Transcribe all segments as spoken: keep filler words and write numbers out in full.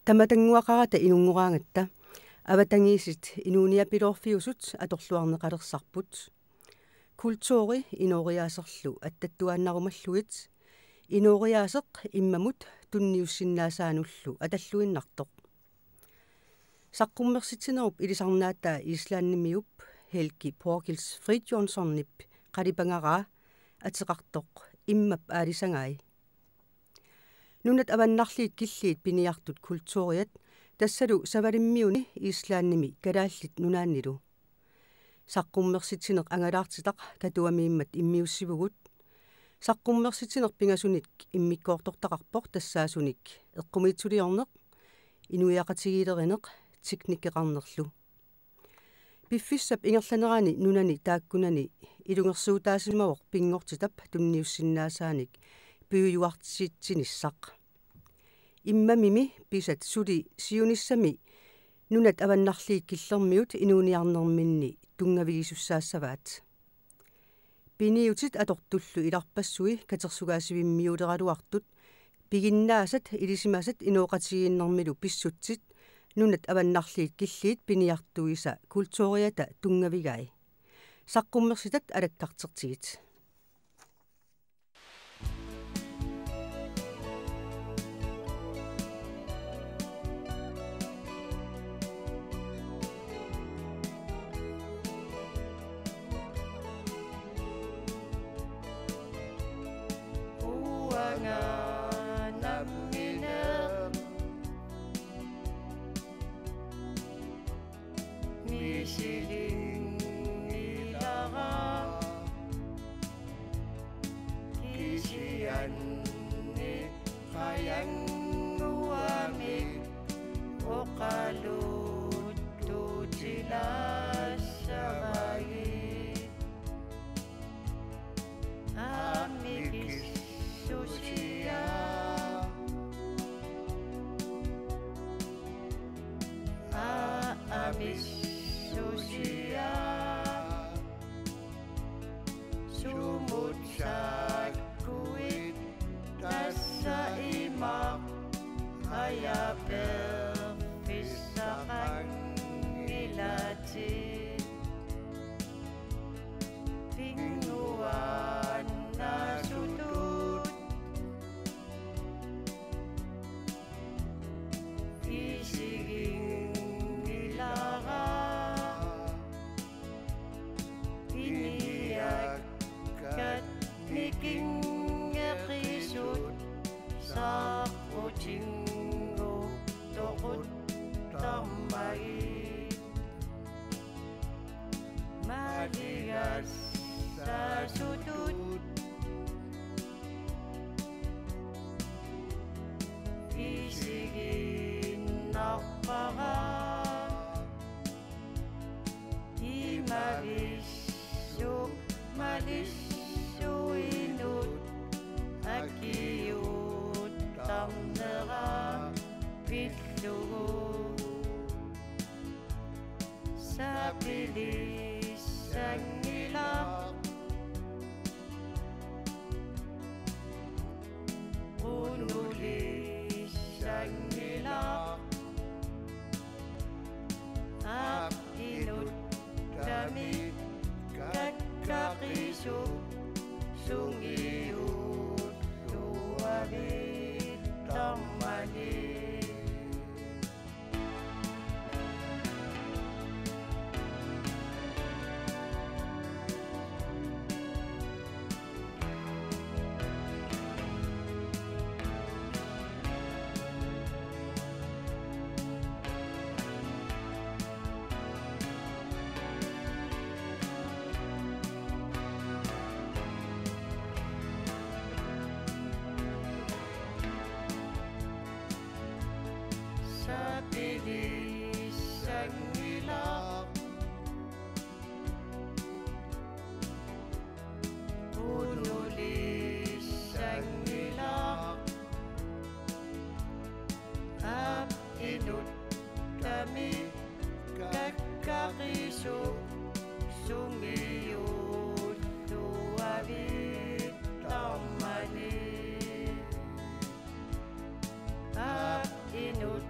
Tamatannguaqarata inunngoraangatta avatangiisit inuuniapiloorfiusut atorluarneqalersarput. Kulturi inooriaaserlu attattuaannarumallugit, inooriaaseq immamut tunniussinnaasaanullu atalluinnartoq. Saqqummersitsinerup ilisarnaataa Islandimiup Helgi Borgils Fridtjonssenip qalipangaraa ateqartoq Immap aalisagai. Nunat avannarliit killiit piniartut kulturiat, tassalu Savalimmiuni Islandimi Kalaallit Nunaannilu. Saqqummersitsineq angalaartitaq Katuamiimmat immiussivugut. Saqqummersitsineq pingasunik immikkoortortaqarpoq tassaasunik eqqumiitsuliorneq, inuiaqatigiilerineq, teknikkeqarnerlu. Piffissap ingerlanerani nunani taakkunani ilungersuutaasimavoq pinngortitap tunniussinnaasaanik piujuartitsinissaq. Immamimi pisat suli siunissami nunat avannarliit killermiut inuuniarnerminni tunngavigisussaassavaat. Piniutit atortullu ilarpassui katersugaasivimmiuleraluartut piginnaasat ilisimasat inooqatigiinnermilu pissutsit nunat avannarliit killiit piniartuisa kulturiata tunngavigai. Saqqummersitat alakkartertigit. Uanga nammineq misilinngilanga. Kisianni qajannguamik oqaluttuutilaassamagit. Aammi kissusia. Aammi kissusia. Sumut saakkuit tassa imaq ajaperfissaqanngilatit. Pinnguaannaasutut isiginngilara. Piniakkat mikinngeqisut saqqutinnguup toquttarmagit. Maligassaasutut isigiinnarpara. Imavissuk malissuinut akiuuttarnera pillugu. Sapilissanngilaq. Qunulissanngilaq. Aap inuttami kakkaqisup sungiulluavittarmani. Sapilissanngilaq. Qunulissanngilaq. Aap inuttami kakkaqisup sungiulluavittarmani. Aap inut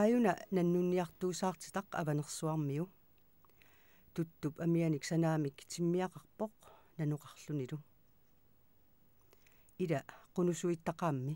Aajuna nannunniartuusaartitaq Avanersuarmiu. Tuttup amianik sanaamik timmiaqarpoq nanoqarlunilu. Ila qunusuittaqaammi.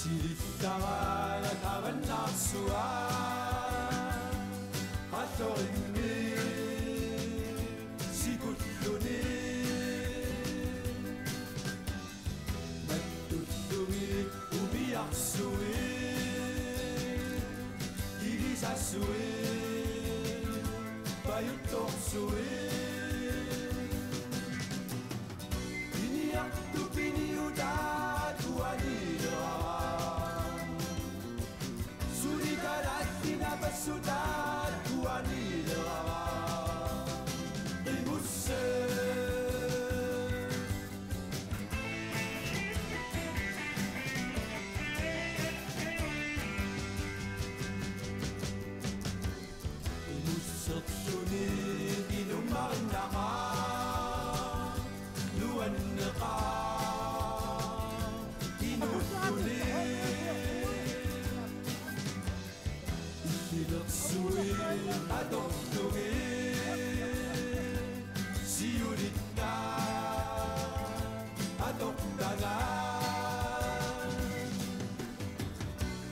Silittarala tavannarsua qallorimmi sikulluni mattullumi umiarsui ilisasui pajuttorsui. Iniartupiniutaat uaniilera. Sulikalaattinapassutaat uaniilera. Imusse. Imusserluni inummarinnaqaaq nuanneqaaq inulluni. Illilersuit atorlugit siulittaat atortagaat.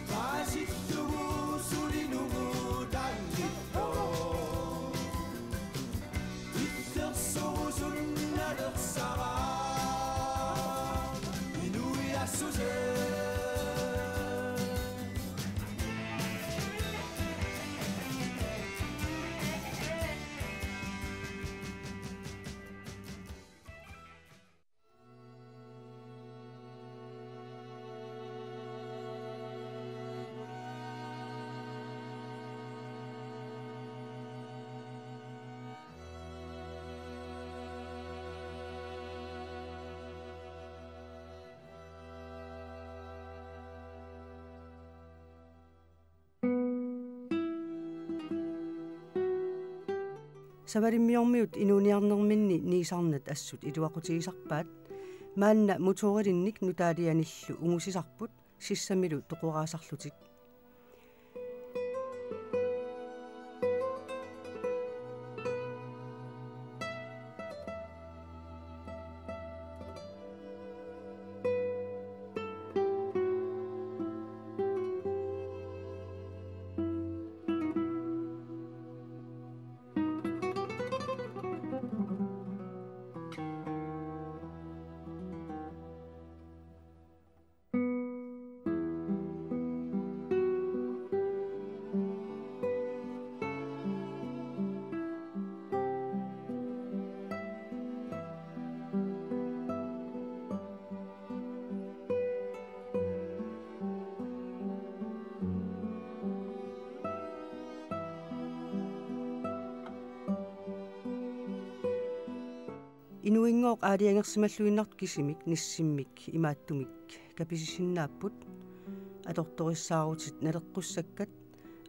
Paasillugu sulinugu taanngippoq. Illersorusunnalersaraa inuiassuseq. Savalimmiormiut inuuniarnerminni niisarnat assut iluaqutigisarpaat, maanna motorilinnik nutaalianillu ungusisarput sissamilu toqoraasarlutik. Inuinngooq aalajangersimalluinnartut kisimik nissimmik imaattumik kapisisinnaapput: atortorissaarutit naleqqussakkat,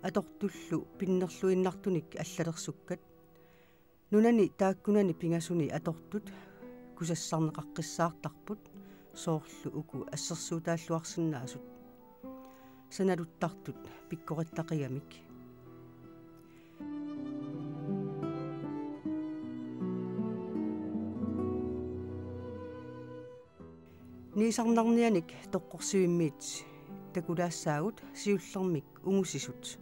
atortullu pinnerluinnartunik allalersukkat. Nunani taakkunani pingasuni atortut kusassarneqaqqissaartarput, soorlu uku assersuutaalluarsinnaasut. Sanaluttartut pikkorettaqigamik. Niisarnarnianik toqqorsivimmiit takulaassaagut siullermik ungusisut.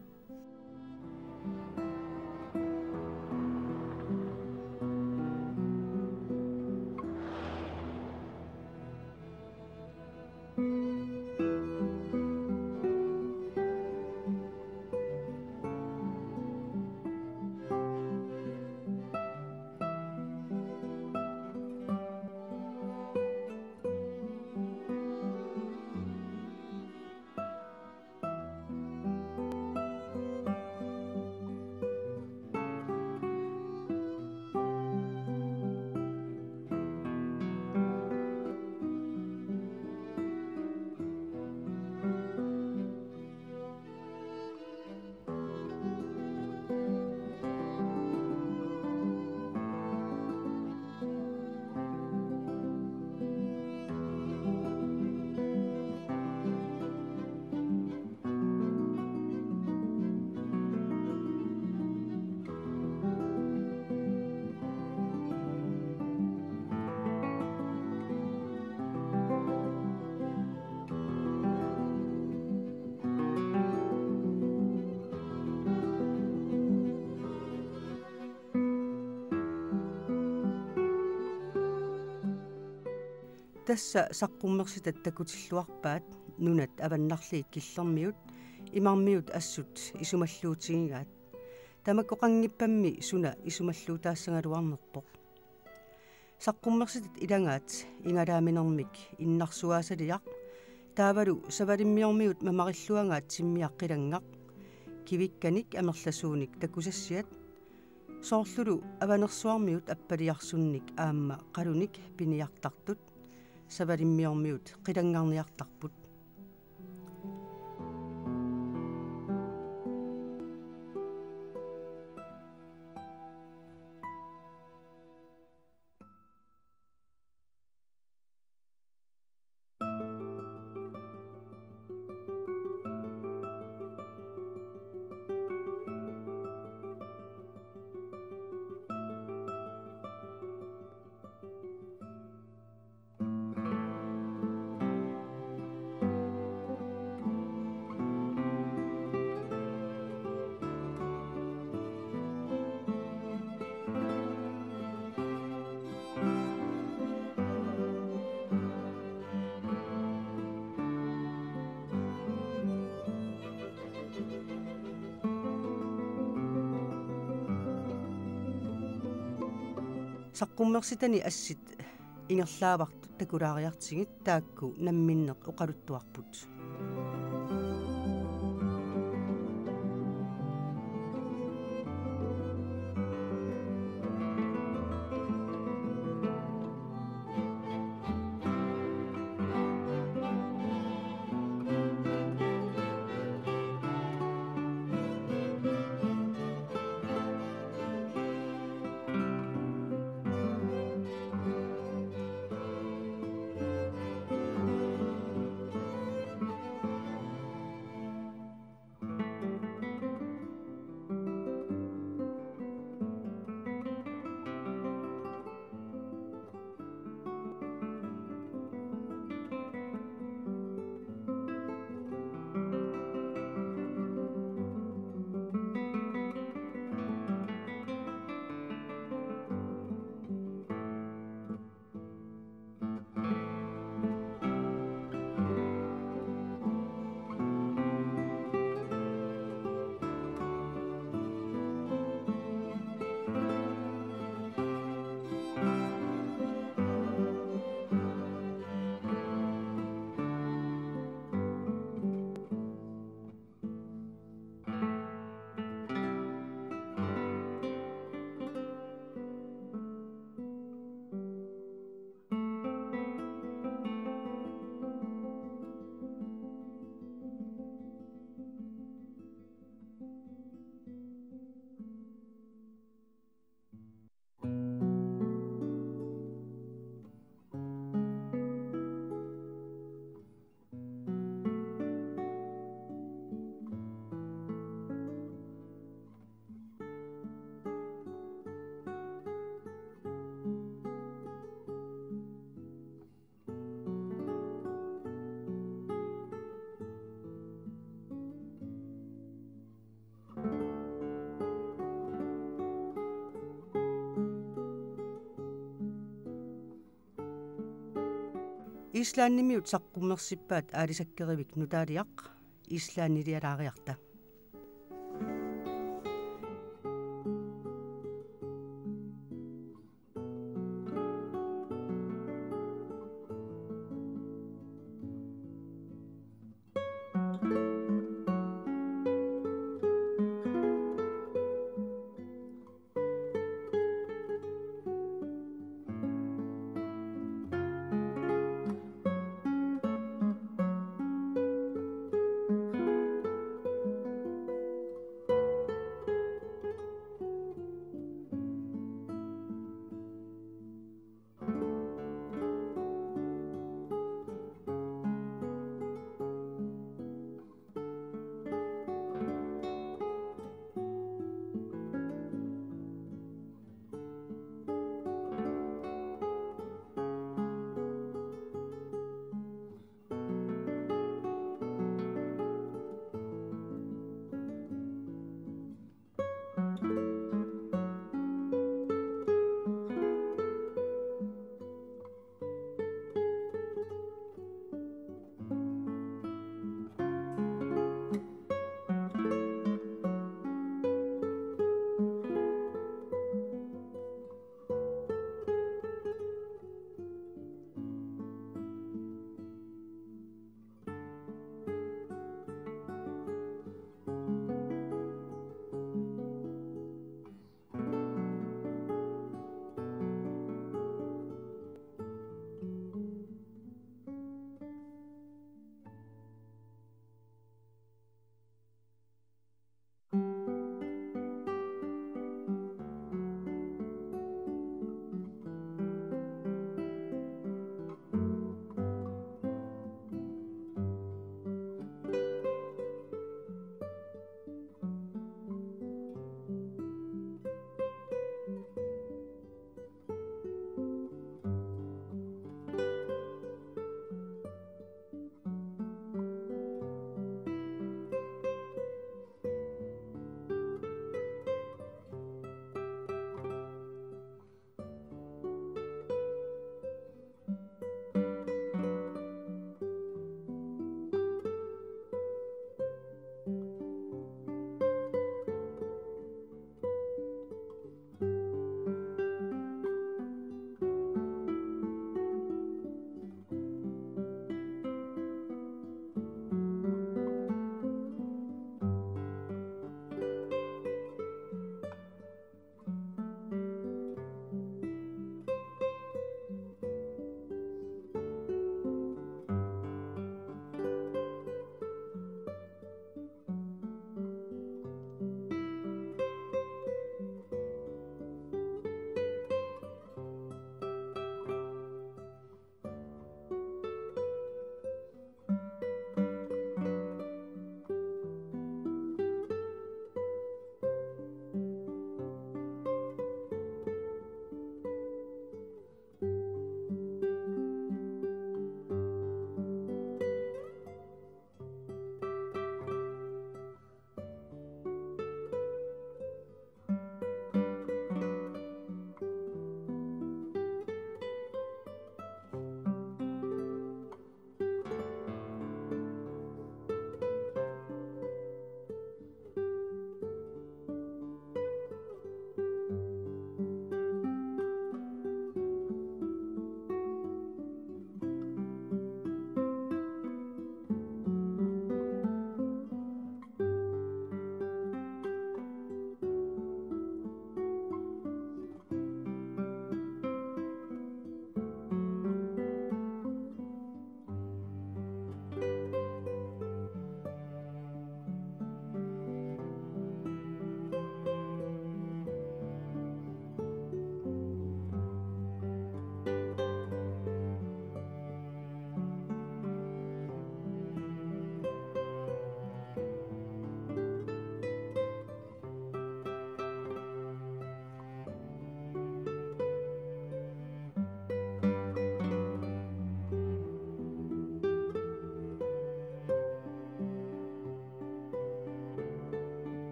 Tassa saqqummersitat takutilluarpaat nunat avannarliit killermiut, imarmiut assut isumalluutigigaat. Tamakkoqanngippammi suna isumalluutaassagaluarnerpoq. Saqqummersitat ilagaat igalaaminermik innarsuaasaliaq, taavalu savalimmiormiut mamarilluagaat timmiaq qilanngaq, kivikkanik amerlasuunik takusassiat, soorlulu avanersuarmiut appaliarsunnik aamma qalunik piniartartut, savalimmiormiut qilanngarniartarput. Saqqummersitani assit ingerlaavartut takulaariartigit taakku namminneq oqaluttuarput. Islandimiut saqqummersippaat aalisakkeriviit nutaaliaq Islandilialaariarta.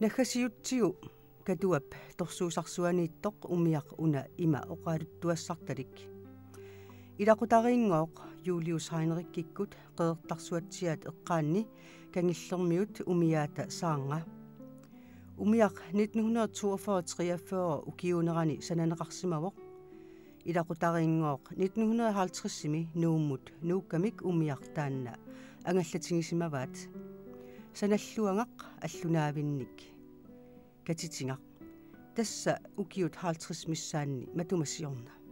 Naggasiutsigu Katuap torsuusarsuaniittoq umiaq una ima oqaluttuassartalik. Ilaqutariinngooq Julius Heinrichikkut Qeqertarsuatsiaat eqqaanni Kangillermiut umiaata saarnga. Umiaq nitten hundrede toogfyrre treogfyrre ukiuunerani sananeqarsimavoq. Ilaqutariinngooq nitten hundrede halvtredsimi Nuummut nuukkamik umiaq taanna angallatigisimavaat. Sanalluagaq allunaavinnik katitigaq. Tassa ukiut halvtreds missaanni matuma siorna.